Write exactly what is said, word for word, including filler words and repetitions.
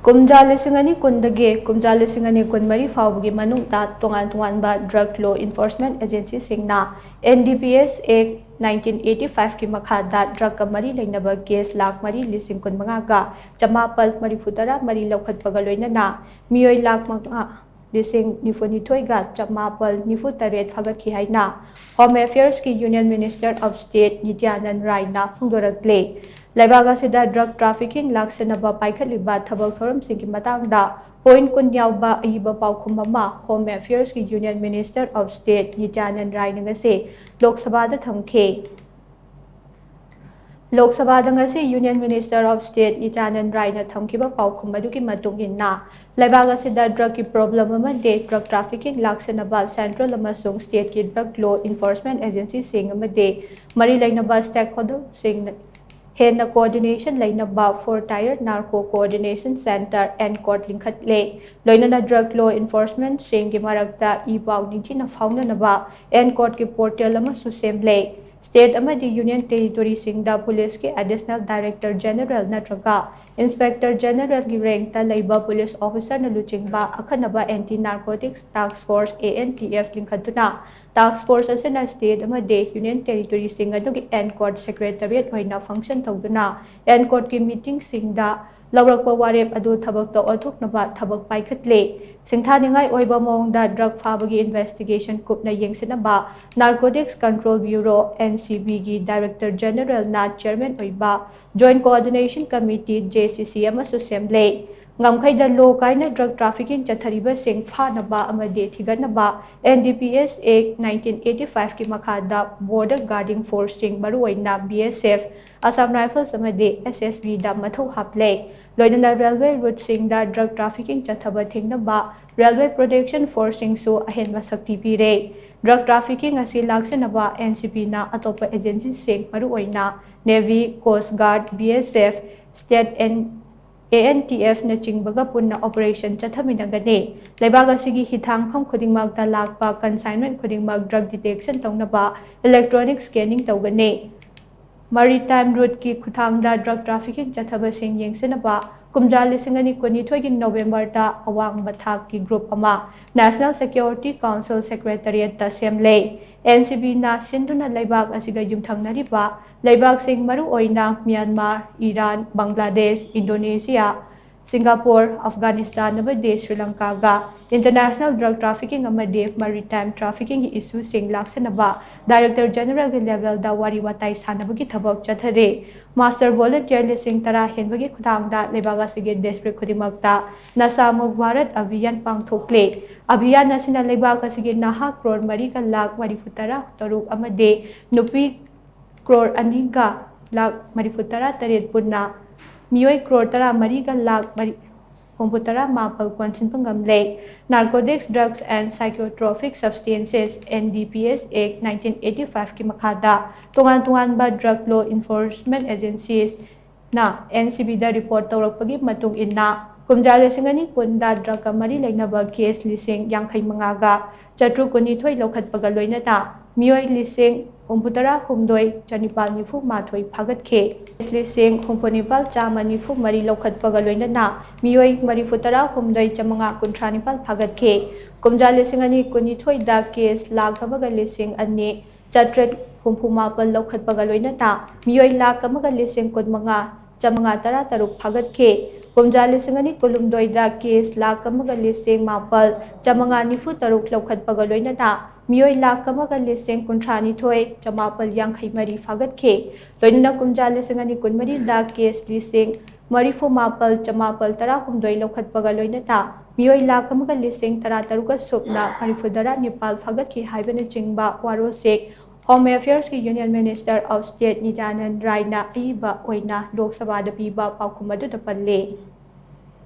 ꯀꯨꯝꯖꯥ ꯂꯤꯁꯤꯡ ꯑꯅꯤ ꯀꯨꯟꯗꯒꯤ ꯀꯨꯝꯖꯥ ꯂꯤꯁꯤꯡ ꯑꯅꯤ ꯀꯨꯟꯃꯔꯤ ꯐꯥꯎꯕꯒꯤ ꯃꯅꯨꯡꯗ ꯇꯣꯉꯥꯟ ꯇꯣꯉꯥꯟꯕ drug law enforcement agencyꯁꯤꯡꯅ N D P S Act nineteen eighty-fiveꯀꯤ ꯃꯈꯥꯗ drugꯀ ꯃꯔꯤ ꯂꯩꯅꯕ case ꯂꯥꯈ ꯃꯔꯤ ꯂꯤꯁꯤꯡ ꯀꯨꯟꯃꯉꯥꯒ ꯆꯃꯥꯄꯜ ꯃꯔꯤꯐꯨ ꯇꯔꯥ ꯃꯔꯤ ꯂꯧꯈꯠꯄꯒ ꯂꯣꯏꯅꯅ ꯃꯤꯑꯣꯏ ꯂꯥꯈ ꯃꯉꯥ ꯂꯤꯁꯤꯡ ꯅꯤꯐꯨꯅꯤꯊꯣꯏꯒ ꯆꯃꯥꯄꯜ ꯅꯤꯐꯨ ꯇꯔꯦꯠ ꯐꯥꯒꯠꯈꯤ ꯍꯥꯏꯅ Home Affairsꯀꯤ Union Minister of State ꯅꯤꯇ꯭ꯌꯥꯅꯟ ꯔꯥꯏꯅ ꯐꯣꯡꯗꯣꯔꯛꯂꯦ꯫ ꯂꯩꯕꯥꯛ ꯑꯁꯤꯗ drug trafficking ꯂꯥꯛꯁꯤꯟꯅꯕ ꯄꯥꯏꯈꯠꯂꯤꯕ ꯊꯕꯛ ꯊꯧꯔꯝꯁꯤꯡꯒꯤ ꯃꯇꯥꯡꯗ point ꯀꯨꯟ ꯌꯥꯎꯕ ꯑꯏꯕ ꯄꯥꯎꯈꯨꯝ ꯑꯃ Home Affairsꯀꯤ Union Minister of State ꯅꯤꯇ꯭ꯌꯥꯅꯟ ꯔꯥꯏꯅ ꯉꯁꯤ ꯂꯣꯛ ꯁꯚꯥꯗ ꯊꯝꯈꯤ꯫ ꯂꯣꯛ ꯁꯚꯥꯗ ꯉꯁꯤ Union Minister of State ꯅꯤꯇ꯭ꯌꯥꯅꯟ ꯔꯥꯏꯅ ꯊꯝꯈꯤꯕ ꯄꯥꯎꯈꯨꯝ ꯑꯗꯨꯒꯤ ꯃꯇꯨꯡ ꯏꯟꯅ, ꯂꯩꯕꯥꯛ ꯑꯁꯤꯗ drugꯀꯤ problem ꯑꯃꯗꯤ drug trafficking ꯂꯥꯛꯁꯤꯟꯅꯕ central ꯑꯃꯁꯨꯡ stateꯀꯤ drug law enforcement agencyꯁꯤꯡ ꯑꯃꯗꯤ ꯃꯔꯤ ꯂꯩꯅꯕ stakeholderꯁꯤꯡꯅ ꯍꯦꯟꯅ coordination ꯂꯩꯅꯕ four tier narco coordination centre, NCORD ꯂꯤꯡꯈꯠꯂꯦ꯫ ꯂꯣꯏꯅꯅ drug law enforcementꯁꯤꯡꯒꯤ ꯃꯔꯛꯇ ꯏ ꯄꯥꯎ ꯅꯤꯡꯊꯤꯅ ꯐꯥꯎꯅꯅꯕ NCORDꯀꯤ portal ꯑꯃꯁꯨ ꯁꯦꯝꯂꯦ꯫ State ꯑꯃꯗꯤ Union Territoryꯁꯤꯡꯗ policeꯀꯤ Additional Director General ꯅꯠꯇ꯭ꯔꯒ Inspector Generalꯒꯤ rankꯇ ꯂꯩꯕ police officerꯅ ꯂꯨꯆꯤꯡꯕ ꯑꯈꯟꯅꯕ Anti Narcotics Task Force, ANTF, ꯂꯤꯡꯈꯠꯇꯨꯅ task force ꯑꯁꯤꯅ state ꯑꯃꯗꯤ Union Territoryꯁꯤꯡ ꯑꯗꯨꯒꯤ NCORD secretariat ꯑꯣꯏꯅ function ꯇꯧꯗꯨꯅ NCORDꯀꯤ meetingꯁꯤꯡꯗ ꯂꯧꯔꯛꯄ ꯋꯥꯔꯦꯞ ꯑꯗꯨ ꯊꯕꯛꯇ ꯑꯣꯟꯊꯣꯛꯅꯕ ꯊꯕꯛ ꯄꯥꯏꯈꯠꯂꯦ꯫ ꯁꯤꯡꯊꯥꯅꯤꯡꯉꯥꯏ ꯑꯣꯏꯕ ꯃꯑꯣꯡꯗ drug ꯐꯥꯕꯒꯤ investigation ꯀꯨꯞꯅ ꯌꯦꯡꯁꯤꯟꯅꯕ Narcotics Control Bureau, NCBꯒꯤ Director Generalꯅ chairman ꯑꯣꯏꯕ Joint Coordination Committee, JCC, ꯑꯃꯁꯨ ꯁꯦꯝꯂꯦ꯫ ꯉꯝꯈꯩꯗ law ꯀꯥꯏꯅ drug trafficking ꯆꯠꯊꯔꯤꯕꯁꯤꯡ ꯐꯥꯅꯕ ꯑꯃꯗꯤ ꯊꯤꯒꯠꯅꯕ N D P S Act nineteen eighty-fiveꯀꯤ ꯃꯈꯥꯗ border guarding forceꯁꯤꯡ, ꯃꯔꯨꯑꯣꯏꯅ BSF, Assam Rifles ꯑꯃꯗꯤ SSBꯗ ꯃꯊꯧ ꯍꯥꯞꯂꯦ꯫ ꯂꯣꯏꯅꯅ railway routeꯁꯤꯡꯗ drug trafficking ꯆꯠꯊꯕ ꯊꯤꯡꯅꯕ railway protection forceꯁꯤꯡꯁꯨ ꯑꯍꯦꯟꯕ ꯁꯛꯇꯤ ꯄꯤꯔꯦ꯫ Drug trafficking ꯑꯁꯤ ꯂꯥꯛꯁꯤꯟꯅꯕ NCBꯅ ꯑꯇꯣꯞꯄ agencyꯁꯤꯡ, ꯃꯔꯨꯑꯣꯏꯅ Navy, Coast Guard, BSF, State and ANTFꯅꯆꯤꯡꯕꯒ ꯄꯨꯟꯅ operation ꯆꯠꯊꯃꯤꯟꯅꯒꯅꯤ꯫ ꯂꯩꯕꯥꯛ ꯑꯁꯤꯒꯤ ꯍꯤꯊꯥꯡꯐꯝ ꯈꯨꯗꯤꯡꯃꯛꯇ ꯂꯥꯛꯄ consignment ꯈꯨꯗꯤꯡꯃꯛ drug detection ꯇꯧꯅꯕ electronic scanning ꯇꯧꯒꯅꯤ꯫ Maritime routeꯀꯤ ꯈꯨꯠꯊꯥꯡꯗ drug trafficking ꯆꯠꯊꯕꯁꯤꯡ ꯌꯦꯡꯁꯤꯟꯅꯕ ꯀꯨꯝꯖꯥ ꯂꯤꯁꯤꯡ ꯑꯅꯤ ꯀꯨꯟꯅꯤꯊꯣꯏꯒꯤ ꯅꯣꯕꯦꯝꯕꯔꯗ ꯑꯋꯥꯡꯕ ꯊꯥꯛꯀꯤ ꯒ꯭ꯔꯨꯞ ꯑꯃ National Security Council Secretariatꯇ ꯁꯦꯝꯂꯦ꯫ NCBꯅ ꯁꯤꯟꯗꯨꯅ ꯂꯩꯕꯥꯛ ꯑꯁꯤꯒ ꯌꯨꯝꯊꯪꯅꯔꯤꯕ ꯂꯩꯕꯥꯛꯁꯤꯡ, ꯃꯔꯨꯑꯣꯏꯅ Myanmar, Iran, Bangladesh, Indonesia, Singapore, Afghanistan ꯑꯃꯗꯤ ꯁ꯭ꯔꯤ ꯂꯪꯀꯥꯒ international drug trafficking ꯑꯃꯗꯤ maritime traffittingꯒꯤ issueꯁꯤꯡ ꯂꯥꯛꯁꯤꯟꯅꯕ Director Generalꯒꯤ levelꯗ ꯋꯥꯔꯤ ꯋꯥꯇꯥꯏ ꯁꯥꯟꯅꯕꯒꯤ ꯊꯕꯛ ꯆꯠꯊꯔꯤ꯫ Master volunteer ꯂꯤꯁꯤꯡ ꯇꯔꯥ ꯍꯦꯟꯕꯒꯤ ꯈꯨꯠꯊꯥꯡꯗ ꯂꯩꯕꯥꯛ ꯑꯁꯤꯒꯤ district ꯈꯨꯗꯤꯡꯃꯛꯇ ꯅꯁꯥ ꯃꯨꯛ ꯚꯥꯔꯠ ꯑꯚꯤꯌꯥꯟ ꯄꯥꯡꯊꯣꯛꯂꯤ꯫ ꯑꯚꯤꯌꯥꯟ ꯑꯁꯤꯅ ꯂꯩꯕꯥꯛ ꯑꯁꯤꯒꯤ ꯅꯍꯥ ꯀ꯭ꯔꯣꯔ ꯃꯔꯤꯒ ꯂꯥꯈ ꯃꯔꯤꯐꯨ ꯇꯔꯥ ꯇꯔꯨꯛ ꯑꯃꯗꯤ ꯅꯨꯄꯤ ꯀ꯭ꯔꯣꯔ ꯑꯅꯤꯒ ꯂꯥꯈ ꯃꯔꯤꯐꯨ ꯇꯔꯥ ꯇꯔꯦꯠ ꯄꯨꯟꯅ ꯃꯤꯑꯣꯏ ꯀ꯭ꯔꯣꯔ ꯇꯔꯥ ꯃꯔꯤꯒ ꯂꯥꯈ ꯃꯔꯤ ꯍꯨꯝꯐꯨ ꯇꯔꯥ ꯃꯥꯄꯜ ꯀꯣꯟꯁꯤꯟꯕ ꯉꯝꯂꯦ꯫ Narcotics, Drugs and Psychotropic Substances, NDPS Act nineteen eighty fiveꯀꯤ ꯃꯈꯥꯗ ꯇꯣꯉꯥꯟ ꯇꯣꯉꯥꯟꯕ drug law enforcement agenciesꯅ NCBꯗ report ꯇꯧꯔꯛꯄꯒꯤ ꯃꯇꯨꯡ ꯏꯟꯅ, ꯀꯨꯝꯖꯥ ꯂꯤꯁꯤꯡ ꯑꯅꯤ ꯀꯨꯟꯗ drugꯀ ꯃꯔꯤ ꯂꯩꯅꯕ case ꯂꯤꯁꯤꯡ ꯌꯥꯡꯈꯩ ꯃꯉꯥꯒ ꯆꯥꯇ꯭ꯔꯨꯛ ꯀꯨꯟꯅꯤꯊꯣꯏ ꯂꯧꯈꯠꯄꯒ ꯂꯣꯏꯅꯅ ꯃꯤꯑꯣꯏ ꯂꯤꯁꯤꯡ ꯍꯨꯝꯐꯨꯇꯔꯥ ꯍꯨꯝꯗꯣꯏ ꯆꯅꯤꯄꯥꯜ ꯅꯤꯐꯨ ꯃꯥꯊꯣꯏ ꯐꯥꯒꯠꯈꯤ꯫ Case ꯂꯤꯁꯤꯡ ꯍꯨꯝꯐꯨ ꯅꯤꯄꯥꯜ ꯆꯥꯝꯃ ꯅꯤꯐꯨ ꯃꯔꯤ ꯂꯧꯈꯠꯄꯒ ꯂꯣꯏꯅꯅ ꯃꯤꯑꯣꯏ ꯃꯔꯤꯐꯨ ꯇꯔꯥ ꯍꯨꯝꯗꯣꯏ ꯆꯥꯃꯉꯥ ꯀꯨꯟꯊ꯭ꯔꯥ ꯅꯤꯄꯥꯜ ꯐꯥꯒꯠꯈꯤ꯫ ꯀꯨꯝꯖꯥ ꯂꯤꯁꯤꯡ ꯑꯅꯤ ꯀꯨꯟꯅꯤꯊꯣꯏꯗ case ꯂꯥꯈ ꯑꯃꯒ ꯂꯤꯁꯤꯡ ꯑꯅꯤ ꯆꯥꯇ꯭ꯔꯦꯠ ꯍꯨꯝꯐꯨ ꯃꯥꯄꯜ ꯂꯧꯈꯠꯄꯒ ꯂꯣꯏꯅꯅ ꯃꯤꯑꯣꯏ ꯂꯥꯈ ꯑꯃꯒ ꯂꯤꯁꯤꯡ ꯀꯨꯟꯃꯉꯥ ꯆꯥꯃꯉꯥ ꯇꯔꯥ ꯇꯔꯨꯛ ꯐꯥꯒꯠꯈꯤ꯫ ꯀꯨꯝꯖꯥ ꯂꯤꯁꯤꯡ ꯑꯅꯤ ꯀꯨꯟꯍꯨꯝꯗꯣꯏꯗ case ꯂꯥꯈ ꯑꯃꯒ ꯂꯤꯁꯤꯡ ꯃꯥꯄꯜ ꯆꯥꯃꯉꯥ ꯅꯤꯐꯨ ꯇꯔꯨꯛ ꯂꯧꯈꯠꯄꯒ ꯂꯣꯏꯅꯅ ꯃꯤꯑꯣꯏ ꯂꯥꯈ ꯑꯃꯒ ꯂꯤꯁꯤꯡ ꯀꯨꯟꯊ꯭ꯔꯥꯅꯤꯊꯣꯏ ꯆꯥꯃꯥꯄꯜ ꯌꯥꯡꯈꯩ ꯃꯔꯤ ꯐꯥꯒꯠꯈꯤ꯫ ꯂꯣꯏꯅꯅ ꯀꯨꯝꯖꯥ ꯂꯤꯁꯤꯡ ꯑꯅꯤ ꯀꯨꯟꯃꯔꯤꯗ case ꯂꯤꯁꯤꯡ ꯃꯔꯤꯐꯨ ꯃꯥꯄꯜ ꯆꯥꯃꯥꯄꯜ ꯇꯔꯥꯍꯨꯝꯗꯣꯏ ꯂꯧꯈꯠꯄꯒ ꯂꯣꯏꯅꯅ ꯃꯤꯑꯣꯏ ꯂꯥꯈ ꯑꯃꯒ ꯂꯤꯁꯤꯡ ꯇꯔꯥ ꯇꯔꯨꯛꯀ ꯁꯨꯞꯅ ꯃꯔꯤꯐꯨꯇꯔꯥ ꯅꯤꯄꯥꯜ ꯐꯥꯒꯠꯈꯤ ꯍꯥꯏꯕꯅꯆꯤꯡꯕ ꯋꯥꯔꯣꯜꯁꯤꯡ Home Affairsꯀꯤ Union Minister of State ꯅꯤꯇ꯭ꯌꯥꯅꯟꯗ ꯔꯥꯏꯅ ꯑꯏꯕ ꯑꯣꯏꯅ ꯂꯣꯛ ꯁꯚꯥꯗ ꯄꯤꯕ ꯄꯥꯎꯈꯨꯝ ꯑꯗꯨꯗ ꯄꯜꯂꯤ꯫